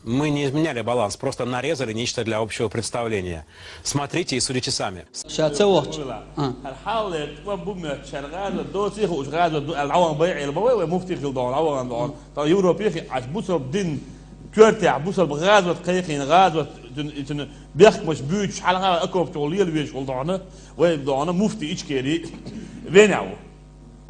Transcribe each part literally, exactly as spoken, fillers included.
Мы не изменяли баланс, просто нарезали нечто для общего представления. Смотрите и судите сами. Ша ца вахча. А. Хьал-хьалле тӀом бу моьтту шаьра гӀазот доций хууш гӀазот ду аьлла, Ӏаван байӀийла ма вай, вай муфти хила догӀна, Ӏаван догӀна. Ткъа Европехи Аш бусалба дин коьртехь бусалба гӀазот кхайкхийна, гӀазот, цуьнан, цуьнан бехкамаш буьйцуш, хьалха окопчухула лелавеш волу догӀна, вай догӀна муфти Ичкери Венехь ву.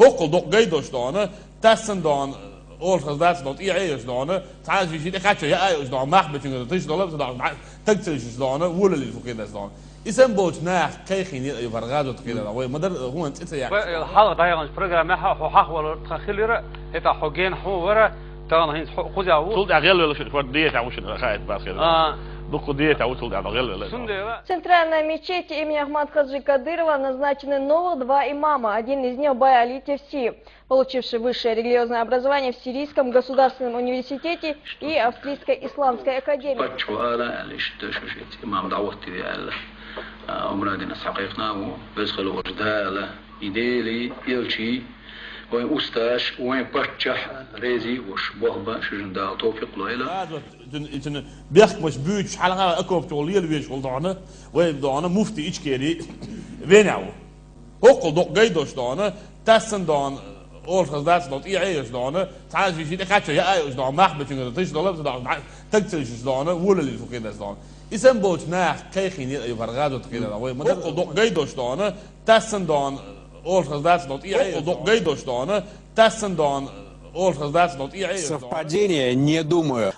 ХӀоккхул докъа гай долуш догӀна, тассана догӀна, олуш хаза дац догӀна, тӀе а йолуш догӀна, цхьа а жижи тӀе кхачо яа а йолуш догӀна, мах бечуьнга тиша долу а ца догӀна, таг ца лишуш догӀна, волалийла хӀу хир дац догӀна. И санна болчу наха кхайкхийна а ю хӀара гӀазот хир дара, вай ма-дарра хӀун цӀе ца яьккхина. Вай, э, хьалха дӀаяханчу программехь а хьо хьахвалар тхан хилира, хӀетахь хьо гена хьун вара, тахана хӀинца хьо кхузахь ву. Цул тӀаьхьа гӀелвелла шуна, хӀара диетехь ву шуна, хаийта бац хир. А. Дуккха диетехь ву, цул тӀаьхьа гӀелвелла. Центральная мечеть имени Ахмад-Хаджи Кадырова назначены новых два имама. Один из них Бай Али Тевси, получивший высшее религиозное образование в Сирийском государственном университете и Австрийской исламской академии. Паччахьо ала аьлла, иштта шу шица имам дӀахӀоттаве аьлла. А, Ӏумра дина схьакхайкхина а ву, веза хила волчу Дала, и Делий, элчий, вайн усташ, вайн паччахь резий а вуш, бохба шуьжан Дала товфикъ лойла. Цуьнан, цуьнан бехкамаш буьйцуш, хьалха окопчухула лелавеш волу догӀна, вай догӀна муфти Ичкери Венехь ву. ХӀоккхул докъа гай долуш догӀна, тассана догӀна, олуш хаза дац догӀна, тӀе а йолуш догӀна, цхьа а жижи тӀе кхачо яа а йолуш догӀна, мах бечуьнга тиша долу а ца догӀна, таг ца лишуш догӀна, волалийла хӀу хир дац догӀна. И санна болчу наха кхайкхийна а ю хӀара гӀазот хир дара, вай ма-дарра. ХӀоккхул докъа гай долуш догӀна, тассана догӀна, олуш хаза дац догӀна, тӀе а йолуш догӀна, хӀоккхул докъа гай долуш догӀна, тассана догӀна, олуш хаза дац догӀна, тӀе а йолуш догӀна. Совпадение? Не думаю.